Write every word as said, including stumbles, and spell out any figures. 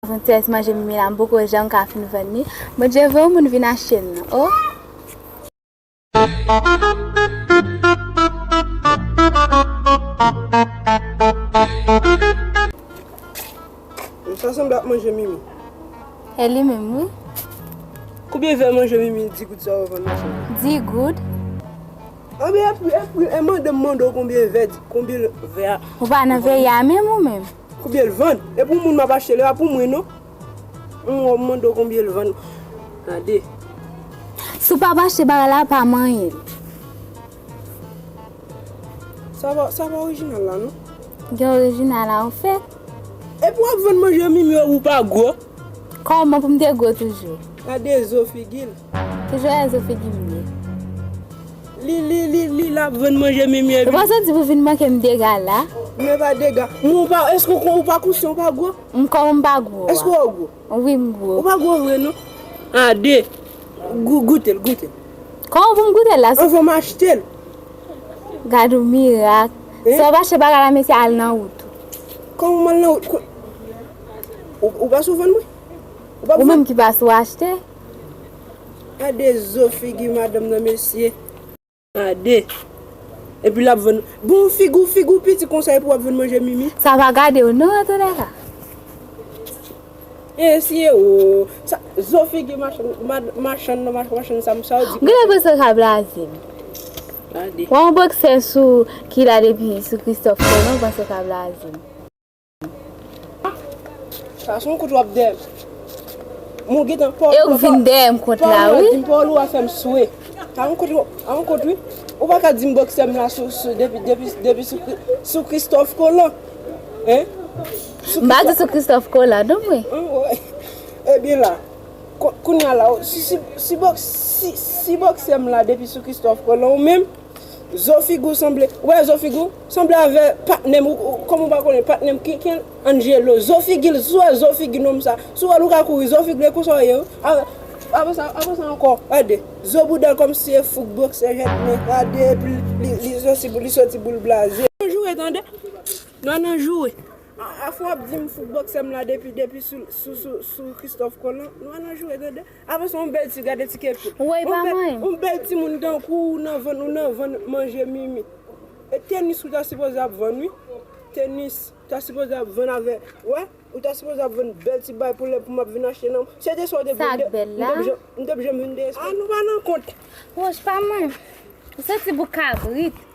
Yon ti rès manje Mimi la, m poko janm ka fin vann li. Bondye voye yon moun vin achte l nan, o. Sa sanble ak manje Mimi. E li menm, wi. Konbyen vè manje Mimi di goud sa yo vann nan? Di goud. Anben, epi, epi, e mande m mande w konbyen vè, konbyen vè a. Ou pa nan vè a menm ou menm? Konbyen l vann? E pou moun m ap achte l, e pa pou mwen, non. M wè w mande w konbyen l vann. Gade. Si w pa achte bagay la, pa manyen l. Sa pa, sa pa orijinal la, non? Gen orijinal la, anfèt. Epi w ap vann manje Mimi ou pa gwo? Kòman pou m te gwo toujou? Gade zo figi l. Toujou e zo figi m ye. Li, li, li, li, l ap vann manje Mimi epi. Ou pa santi pou vin manke m dega la? Men pa dega. Men ou pa, èske ou, ou pa konsyan ou pa gwo? M kòman m pa gwo a? Èske w gwo? Wi, m gwo. Ou pa gwo vre, non? Gade. Gou-, goute l, goute l. Kòman pou m goute l la? Anvan m achte l. Gad yon mirak. Hein? Si w ap achte bagay la, mesye, al nan wout ou. Kòman m al nan wout? Ou, ou pa sou vann mwen? Ou pa vann? Ou menm ki pa sou achte. Gade zo figi madanm nan, mesye. Gade. Epi l ap vann. Bon, figi w, figi w piti konsa epi w ap vann manje Mimi. Sa pa gade w, non, antoulèka. E si e o. Sa, zo figi machann, mad-, machann nan, mach-, machann sa m sa w di. Gade panse w ka blaze m. Gade. Wè yon boksè sou ki la depi sou Christophe Colomb, panse w ka blaze m. Sa se yon kout w ap dèyè m. Mwen gentan pa. E ou k vin dèyè m kont la, wi. Di m pawòl ou a fè m swe. A yon kout, a yon kout, wi. Ou pa ka di m boksè m la sou, sou, depi, depi, depi sou, sou Christophe Colomb. Hein? M pa di sou Christophe Colomb, non, mwen. Ebyen la, ko-, kounye a la, si, si, si bòk-, si, si boksè m la depi sou Christophe Colomb, ou menm, zo figi w sanble, ou wè zo figi w sanble avè patnè m, ou, ou, kòman w pa konnen patnè m, Ken-, Ken-, Angelo, zo figi l, si w wè zo figi nonm sa, si w wè l ou ka kouri, zo figi l e konsa w ye, wi. Apre, apre sa, apre sa ankò, gade, zo bouda l kòmsi e fouk boksè jèt men, gade, epi li, li soti, li soti boul blaze. Nan joure, tande? Nou nan joure. A, afè w ap di m fouk boksè m la depi, depi sou, sou, sou, sou Christophe Colomb, nou nan joure, tande? Apre sa, yon bèl ti, gade ti kepi. Woy, pa mwen. Yon bèl timoun tankou w nan vann, ou nan vann manje Mimi. E tenis ou ta sipoze ap vann, wi. Tenis, ou ta sipoze ap vann avè, wè, ou ta sipoze ap vann bèl ti bagay pou lè pou m ap vin achte nan. Se de sa w te vin de. Sa k bèl la? M t ap janm, m t ap janm vin de. A, nou pa nan kont. Woch, pa mwen. Ou santi bou kabrit.